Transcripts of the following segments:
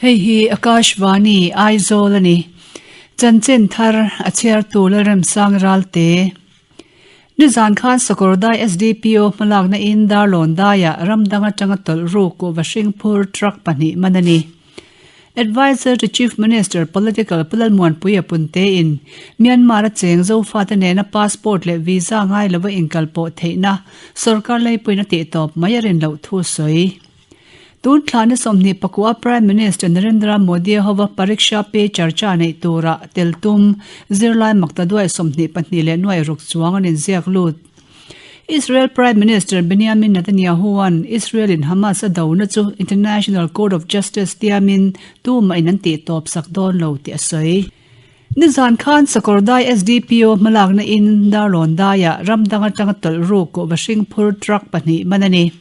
Hei hi Akashvani, Aizawl a ni. Chanchin thar a chhiartu Lalremsang Ralte. Nizan khan Sakawrdai SDPO hmalakna in Darlawn daiah ramdang atanga tawlh ruk kuhva hringphur truck pahnih man a ni. Adviser to Chief Minister Political Pu Lalmuanpuia Punte-in Myanmar-a cheng Zofate nena passport leh visa ngai lova inkalpawh theihna sorkar leipuiin a tihtawp mai a rin loh thu a sawi. Tun thlahna 24 Prime Minister Narendra Modi-a hova Pariksha Pe Charcha neih tura tel tum zirlai maktaduai 22 leh nuai ruk chuang an inziak lut. Israel Prime Minister Benjamin Netanyahu-a'n Israel-in Hamas a dona chu International Court of Justice tiamin tumahin an tihtawp sak dawn lo tih a sawi. Nizan khan Sakawrdai SDPO hmalakna in Darlawn daiah ram dang atanga tawlh ruk kuhva hring phur truck pahnih man a ni.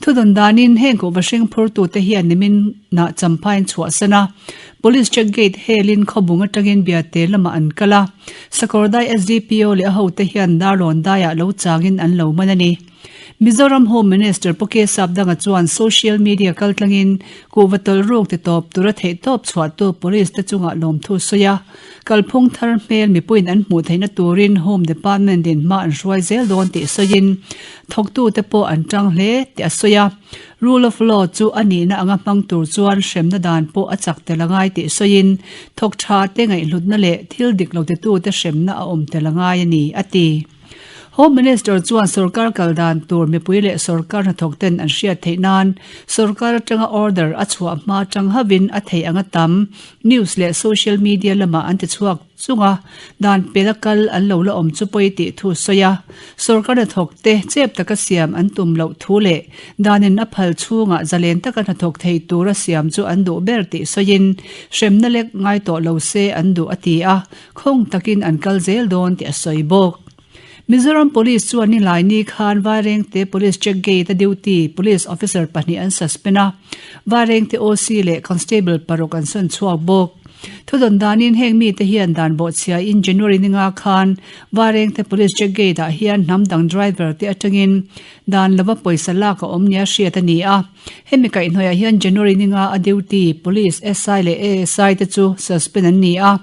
Thudawn danin heng kuhva hring phurtute hian nimin nah champhain chhuahsan a, Police check gate helin khawbung atangin Biate lamah an kal a, Sakawrdai SDPO leh a hote hian Darlawn daiah lo changin an lo man a ni. Mizoram Home Minister Pu K Sapdanga chuan social media kaltlangin kuhva tawlh ruk ti tawp tura theihtawp chhuahtu police te chungah lawmthu sawi a, Kalphung thar hmel mipuiin an hmuh theihna turin Home Department in hma an hruai zel dawn tih sawiin thawktute pawh an tang hle tih a sawi a. Rule of law chu a nihna anga hmang tur chuan hremna dan pawh a chak tel a ngai tih sawiin thawk tha te ngaihhlutna leh thil dik lo titute hremna a awm tel a ngai a ni, a ti. Home Minister chuan sorkar kal dan tur mipui leh sorkar hnathawk ten an hriat theih nan sorkar atanga order a chhuah hma tang hauhin a theih anga tam news leh social media lamah an ti chhuak chung a, dan pela kal an lo la awm chu pawi tih thu sawi a, sorkar hnathawk te chep taka siam an tum loh thu leh danin a phal chhungah zalen taka hnathawk thei tura siam chu an duh ber tih sawiin hremna lek ngai tawh lo se an duh a ti a. Khawng takin an kal zel dawn tih a sawi bawk. Mizoram Police chuan Nilaini khan Vairengte Police Check Gate a duty Police Officer pahnih an suspend a, Vairengte OC leh Constable paruk an sawn chhuak bawk. Thudawn danin heng mite hian dan bawhchhiain January ninga khan Vairengte Police Check Gate ah hian hnam dang driver te atangin dan lova pawisa lak a awm nia hriat a ni a. Hemi kaihhnawihah hian January ninga a duty Police SI leh ASI te chu suspend an ni a,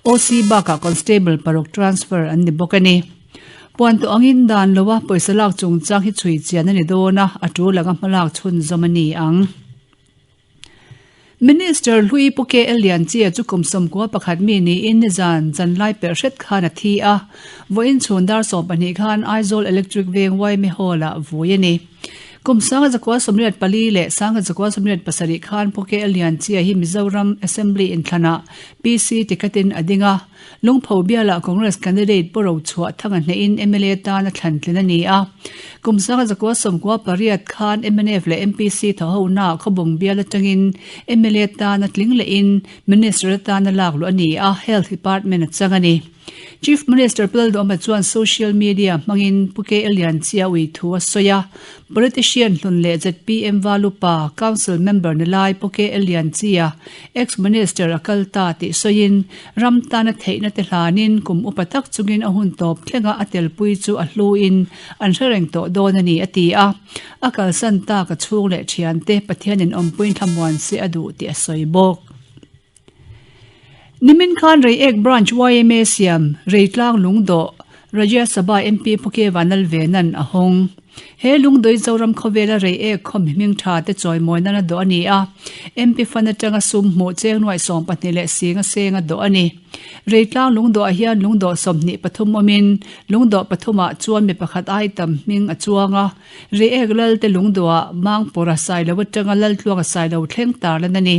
OC bakah Constable paruk transfer an ni bawk a ni. Puan tawh angin dan loa pawisa lak chungchang hi chhui chian a ni dawn a, a tul anga hmalak chhunzawm a ni ang. Minister Hlui Pu KL Lianchia chu kum 11 mi niin nizan zanlai perh hret khan a thi a, vawiin chhun dar 12 khan Aizawl Electric Veng yma Hall-ah vui a ni. Kum 1984 leh 1987 khan Pu KL Lianchia hi Mizoram Assembly inthlanah PC tikatin a ding a, Lungpho bialah Congress candidate Pu Rochhuah Thanga hnehin mla tan a thlan tlin a ni a. Kum 1998 khan mnf leh MPC thawhona Khawbung bial atangin mla tan a tling lehin Minister atan a lak luh a ni a, Health Department a chang a ni. Chief Minister Pu Lalduhoma chuan social media hmangin Pu KL Lianchia ui thu a sawi a, Politician hlun leh zpm Valupa Council member ni lai Pu KL Lianchia ex-Minister a kal ta tih sawiin ram tana theihna te hlanin kum upa tak chungin a hun tawp thlenga a telpui chu a hluin an hre reng tawh dawn a ni a ti a, a kalsan tak a chhung leh thiante Pathianin awmpuiin thlamuan se a duh tih a sawi bawk. Nimin khan Reiek Branch yma siam Reitlang Lungdawh Rajya Sabha MP Pu K Vanlalvena'n a hawng. He lungdawih Zoram khawvela Reiek khaw mihming tha te chawimawi nana dawh a ni a, MP fund atanga sum hmuh cheng nuaih 12 leh singa senga dawh a ni. Reitlang lungdawhah hian lungdawh 23 awmin lungdawh pathumah chuan mi pakhat ai tam hming a chuang a, Reiek Lalte lungdawhah Mangpawra Sailo atanga Laltluanga Sailo thleng tarlan a ni.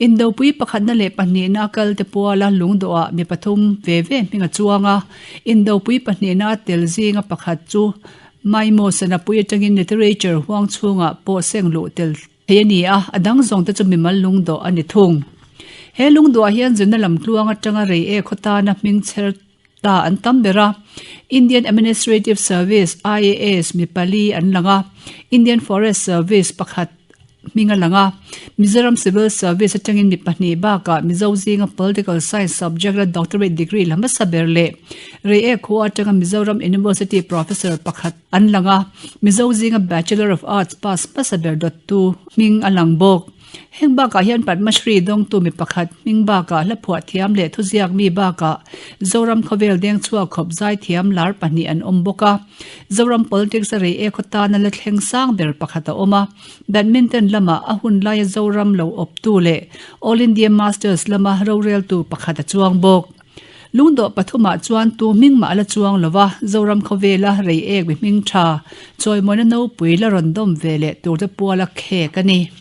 Indopui pakhatna leh pahnihna a kal te puala lungdawhah mi pathum ve ve hming a chuang a, indopui pahnihna a tel zinga pakhat chu Maimo Sanapui atangin literature huang chhungah pawh seng luh tel thei a ni a, a dang zawng te chu mimal lungdawh a ni thung. He lungdawhah hian zirna lam tluang atanga rei ek khaw tana hming chher ta an tam ber a, Indian Administrative Service, IAS, mi pali an lang a, Indian Forest Service pakhat hming a lang a, Mizoram Civil Service atangin mi pahnih bakah Mizo zinga Political Science subject a doctorate degree la hmasa ber leh Reiek khua atanga Mizoram University Professor pakhat an lang a, Mizo zinga Bachelor of Arts pass hmasa ber dawttu hming a lang bawk. Heng bakah hian Padma Shri dawngtu mi pakhat hming bakah hla phuah thiam leh thuziak mi bakah Zoram khawvel deng chhuak khawp zaithiam lar pahnih an awm bawk a. Zoram politics a rei ek tana la thleng sang ber pakhat a awm a. Badminton lamah a hun laia Zoram lo awptu leh All India Masters lama roreltu pakhat a chuang bawk. Lungdawh pathumah chuan tu hming mah a la chuang lo va, Zoram khawvela rei ek mi hming tha, chawimawina nopui la rawn dawm ve leh turte puala khek a ni.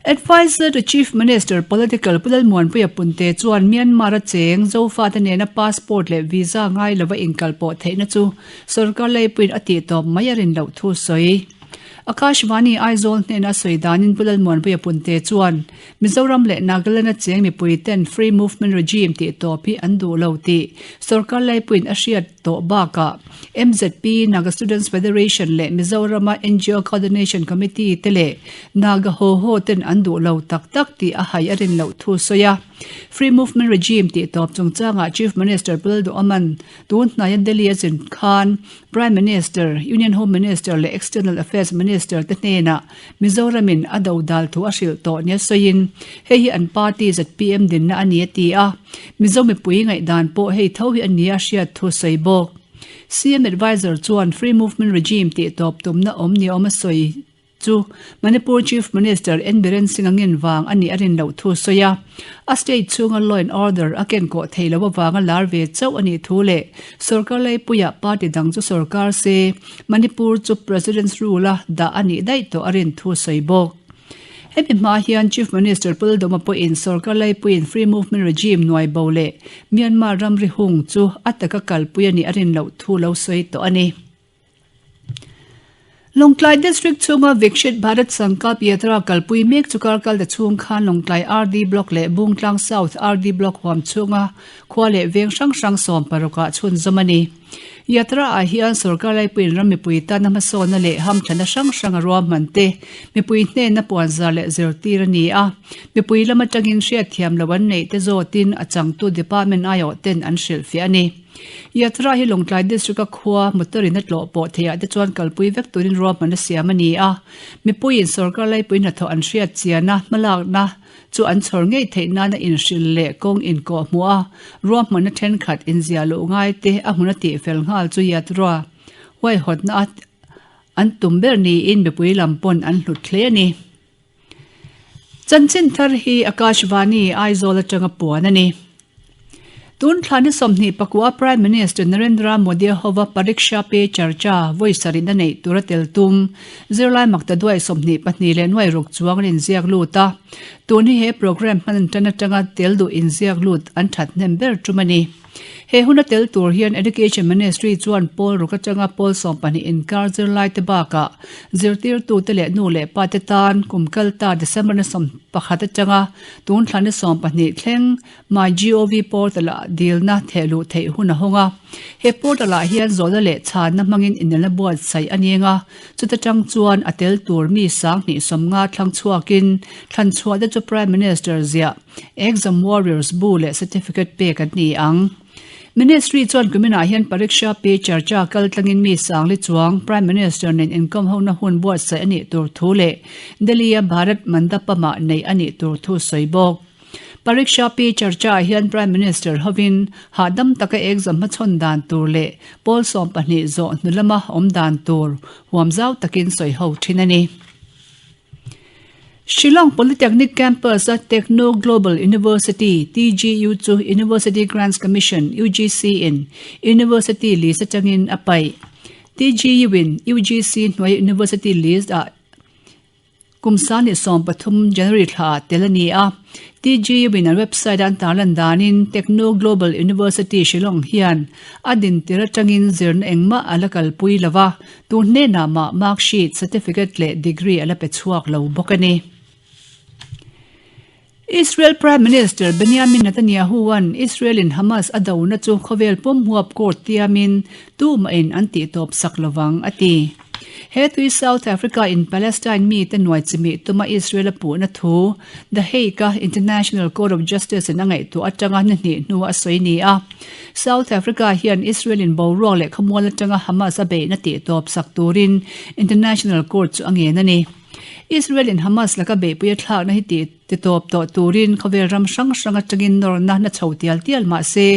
Adviser to Chief Minister Political Pu Lalmuanpuia Punte chuan Myanmar-a cheng Zofate nena passport leh visa ngai lova inkalpawh theihna chu sorkar leipuiin a tihtawp mai a rin loh thu sawi. Akashvani Aizawl hnena sawi danin Pu Lalmuanpuia Punte chuan Mizoram leh Nagaland-a cheng mipui ten Free Movement Regime tihtawp hi an duh lo tih sorkar leipuiin a hriat tawh bakah MZP, Naga Students Federation leh Mizorama ngo Coordination Committee te leh Naga haw haw ten an duh lo tak tak tih a hai a rin loh thu sawi a. Free Movement Regime tih tawp chungchangah Chief Minister Pu Lalduhaman tun hnaia Delhi a zin khan Prime Minister, Union Home Minister leh External Affairs Minister te hnenah Mizoramin a dodal thu a hrilh tawh nia sawiin hei hi an party zpm dinna a ni a ti a. Mizo mipui ngaihdan pawh hei tho hi a nia hriat thu sawi bawk. CM Adviser chuan Free Movement Regime tih tawp tumna awm ni awm a sawi chu Manipur Chief Minister N Biren Singh a ngin vang a nih a rin loh thu sawi a. A state chhunga law and order a kenkawh thei loh avanga lar ve chauh a nih thu leh sorkar laipuiah party dang chu sorkar se Manipur chu President's Rule a dah a nih daih tawh a rin thu sawi bawk. Hemi hma hian Chief Minister Pu Lalduhma pawhin sorkar laipuiin Free Movement Regime nuai bo leh Myanmar ramri hung chu a taka kalpui a nih a rin loh thu lo sawi tawh a ni. Lawngtlai District chhunga Vikshit Bharat Sankalp Yatra kalpui mek chu kar kalta chhung khan Lawngtlai RD Block leh Bungtlang South RD Block huam chhunga khua leh veng hrang hrang 16 ah chhunzawm a ni. Yatra ah hian sorkar laipuiin ram mipui tana hmasawnna leh hamthana hrang hrang a ruahman te mipui hnena puanzar leh zirtir a ni a. Mipui lam atangin hriatthiam loh an neih te zawtin a changtu department aiawh ten an hrilhfiah a ni. Yatra hi Lawngtlai District a khua motor in a tlawh pawh theih ah te chuan kalpui vek turin ruahman a siam a ni a. Mipuiin sorkar laipui hnathawh an hriat chian a, hmalakna chu an chhawr ngei theih nana inhrilh leh kawng inkawh hmuh a, ruahmanna thenkhat inziah luh ngai te a hmun a tihfel nghal chu Yatra huaihawtna a an tum ber niin mipui lam pawn an hlut hle a ni. Chanchin thar hi Akashvani Aizawl atanga puan a ni. Tun thla ni 24 Prime Minister Narendra Modi hova Pariksha Pe Charcha vawi sarih na neih tura tel tum zirlai makta duai 22 leh nuai ruk chuang an inziak lut a. Tun hi he programme hman tan atanga tel duh inziak lut an that hnem ber tum a ni. He huna tel tur hian Education Ministry chuan pawl ruk atanga pawl 12 inkar zirlai te bakah zirtirtute leh nu leh pa te tan kum kalta December ni 11 atanga tun thla ni 12 thleng MyGov portal-ah dilna thehluh theih hun a hawng a. He portal-ah hian zawhna leh chhanna hmangin inelna buatsaih a ni eng a, chuta tang chuan a tel tur mi 2050 thlang chhuakin thlanchhuahte chu Prime Minister ziah Exam Warriors bu leh certificate pek an ni ang. Ministry chuan kuminah hian Pariksha Pe Charcha kal tlangin mi sangli chuang Prime Minister nen inkawm hona hun buatsaih a nih tur thu leh Delhi-a Bharat Mandapam-ah neih a nih tur thu sawi bawk. Pariksha Pe Charcha-ah hian Prime Minister hovin hahdam taka exam hmachhawn dan tur leh pawl 12 zawh hnu lama awm dan tur huam zau takin sawi ho thin a ni. Shillong Polytechnic Campus-a Techno Global University, TGU, chu University Grants Commission, UGC, in University list atangin a paih. TGU-in UGC hnuaia University list-ah kum 2013 January thlaah tel a ni a. TGU-in an website-a an tarlan danin Techno Global University Shillong hian a dintir atangin zirna engmah a la kalpui lo va, Tun hnenah mah mark sheet, certificate leh degree a la pe chhuak lo bawk a ni. Israel Prime Minister Benjamin Netanyahu-a'n Israel-in Hamas a dona chu khawvel pum huap court tiamin tumahin an tihtawp sak lovang a ti. He tui South Africa-in Palestine mite nuai chimih tuma Israel a puhna thu The Hague-a International Court of Justice-in a ngaihtuah atanga ni hnih hnu a sawi ni a. South Africa hian Israel-in boruak leh khawmual atanga Hamas a beihna tihtawp sak turin International Court chu a ngen a ni. Israel in Hamas laka beihpui a thlakna hi tih titawp tawh turin khawvel ram hrang hrang atangin nawrna na chho tial tial mah se,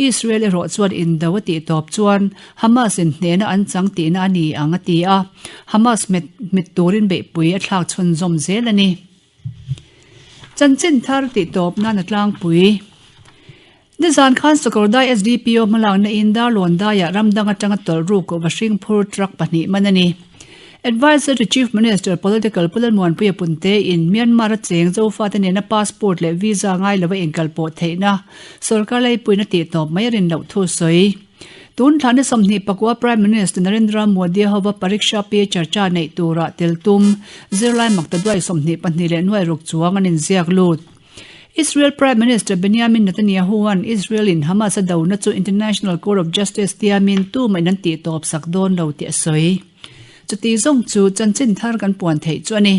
Israel erawh chuan indo a tihtawp chuan Hamas in hnehna an chang tihna a ni ang a ti a, Hamas hmet hmet turin beihpui a thlak chhunzawm zel a ni. Chanchin thar tihtawp nan a tlangpui. Nizan khan Sakawrdai SDPO hmalakna in Darlawn daiah ram dang atanga tawlh ruk va hring phur truck pahnih man a ni. Adviser to Chief Minister Political Pu Lalmuanpuia Punte in Myanmar a cheng Zofate nena passport leh visa ngai lova inkalpawh theihna sorkar leipuiin a tihtawp mai a rin loh thu sawi. Tun thla ni 24 Prime Minister Narendra Modi hova Pariksha Pe Charcha neih turah tel tum zirlai maktaduai 22 leh nuai ruk chuang an inziak lut. Israel Prime Minister Benjamin Netanyahu-a'n Israel-in Hamas a dona chu International Court of Justice tiamin tumahin an tihtawp sak dawn lo tih a sawi. Chuti zawng chu chanchin thar kan puan theih chu a ni.